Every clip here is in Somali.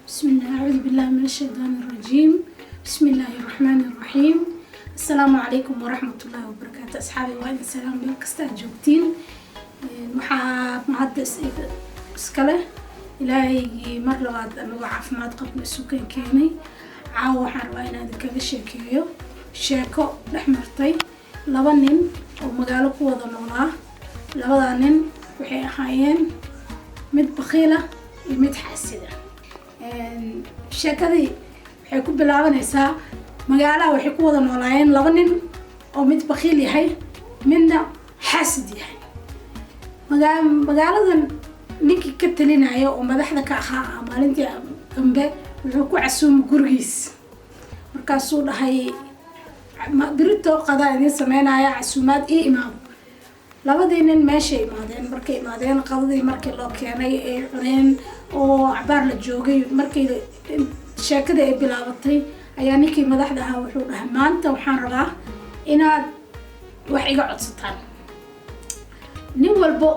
بسم الله، أعوذ بالله من الشيطان الرجيم، بسم الله الرحمن الرحيم. السلام عليكم ورحمة الله وبركاته. أصحابي، waa idin salaam meel kasta aad joogtiin. Waxaa mahadda iskale Ilaahaygii mar labaad anagoo caafimaad qabna isu keenay. Caawa waxaan rabaa inaan idinkaga sheekeeyo sheeko dhex martay laba nin oo magaalo ku wada noolaa. Labadaa nin waxay ahaayeen mid bakiila iyo mid xaasida. Sheekadii waxay ku bilaabanaysaa magaalaha waxay ku wada noolaayeen laba nin oo mid bakiil yahay, midna xaasid yahay. Magaaladan ninkii ka talinaya oo madaxda ka ahaa maalintii dambe wuxuu ku casuumay gurigiis. Markaasuu dhahay, "Birito qadaa idiin sameynaya, casuumaad, ii imaado." Labadii nin meeshay imaadeen. Markay imaadeen, qadadii markii loo keenay ay cuneen oo cabaar la joogay, markii sheekadii ay bilaabatay ayaa ninkii madaxda ahaa wuxuu dhahay, "Maanta waxaan rabaa inaad wax iga codsataan." Nin walbo,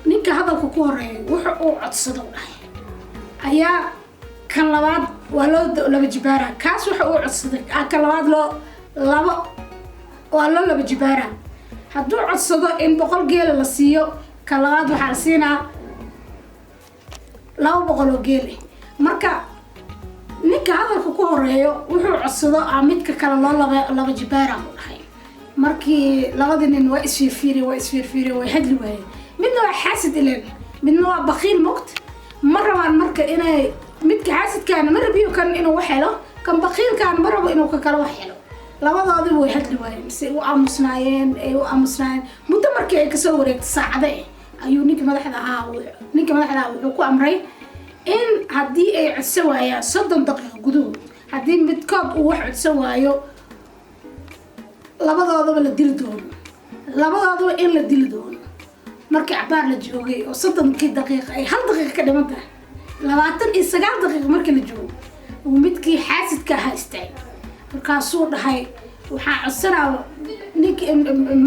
ninka hadalka ku horeeyay wuxa uu codsado, dhahay, ayaa kan labaad waa loo laba jibaara. Kaas waxa uu codsaday kan labaad loo labo, waa loo laba jibaara. Hadduu codsado in 100 geela la siiyo, kan labaad waxaa la siinaa 200 oo geele. Marka ninka hadalka ku horeeyo wuxuu codsado a midka kale loo laba jibaara, u dhahay. Markii labadii nin waa isfiirfiiriye, waa isfiirfiiriye, way hadli waayeen. Midna waa xaasid ileen, midna waa bakiil mogt. Ma rabaan marka inay midka xaasidkaana ma rabiyo kan inuu wax helo, kan bakiilkaana ma rabo inuu ka kale wax helo. Labadoodiba way hadli waayeen, si u aamusnaayeen ay u aamusnaayeen. Muddo markii ay kasoo wareegtay saacade ayuu ninka madaxda ahaa wuxuu ku amray in haddii ay codsan waayaan 30 daqiiqo gudahood, haddii midkood uu wax codsan waayo, labadoodaba la dili doono, labadoodaba in la dili doono. Markii cabaar la joogay oo 30-kii daqiiqa ay 1 daqiiqa ka dhiman tahay, 29 daqiiqa markii la joogo, uu midkii xaasidka ahaa istaagay. Markaasuu dhahay, "Waxaan codsanaa ninkii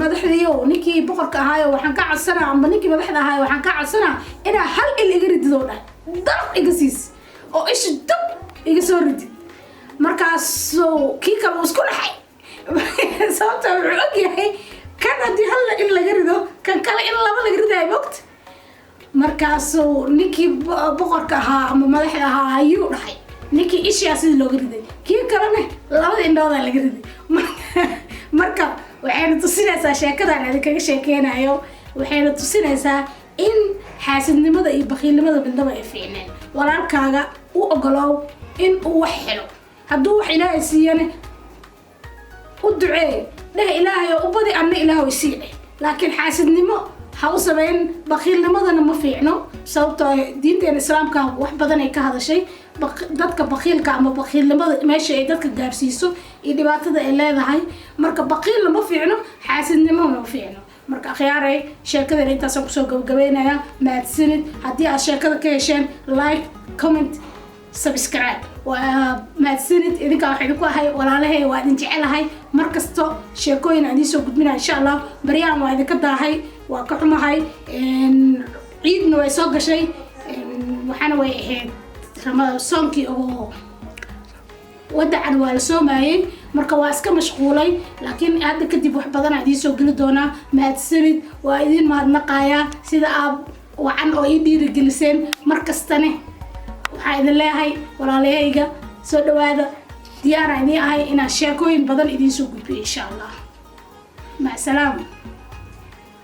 madaxdiiyo, ninkii boqorka ahaayo, waxaan ka codsanaa, amba ninkii madaxda ahaayo, waxaan ka codsanaa inaa hal il iga ridid," oo dhahay, "dab iga siis oo isha dab iga soo ridid." Markaasuu kii kale uu isku dhaxay, sababta wuxuu og yahay kan haddii hal il laga rido, kan kale in laba laga ridayo mogta. Markaasuu ninkii boqorka ahaa ama madaxda ahaa ayuu dhahay, ninkii ishaa sidii looga riday, kii kalena labada indhoodaa laga riday. Marka waxayna tusinaysaa sheekadan idinkaga sheekeynayo, waxayna tusinaysaa in xaasidnimada iyo bakiilnimada midnaba ay fiicneen. Walaalkaaga u ogolow in uu wax helo. Hadduu wax Ilaahay siiyane, u duceey, dheh, "Ilaahay oo u badi, anna Ilaahay isii," dheh. Laakiin xaasidnimo ha u samayn, bakiilnimadana ma fiicno, sababtoo diinteena Islaamka wax badan ay ka hadashay dadka bakiilka ama bakiilnimada, meesha ay dadka gaarsiiso iyo dhibaatada ay leedahay. Marka bakiilna ma fiicno, xaasidnimo ma fiicno. Marka akhyaaray, sheekadan intaasaan kusoo gabagabeynaya. Mahadsanid. Haddii aad sheekada ka hesheen, like, comment, subscribe. Waa mahadsanid. Idinkaa waxaa idinku ahay walaalahay, waa idin jecelahay. Mar kasto sheekooyin aan idiin soo gudbinaya, insha Allah. Baryahan waa idinka daahay, waa ka xumahay. Ciidna way soo gashay, waxaana way ahayd soonkii oo wadacan waa la soomayey. Marka waa iska mashquulay, laakiin hadda kadib wax badan aa idiin soo geli doonaa. Mahadsanid, waa idiin mahadnaqayaa sida aad wacan oo ii dhiirigeliseen. Mar kastane waxaa idin leeyahay, walaalahayga, soo dhawaada. Diyaara idiin ahay inaan sheekooyin badan idiin soo gudbiyo, insha Allah. Mac salaama.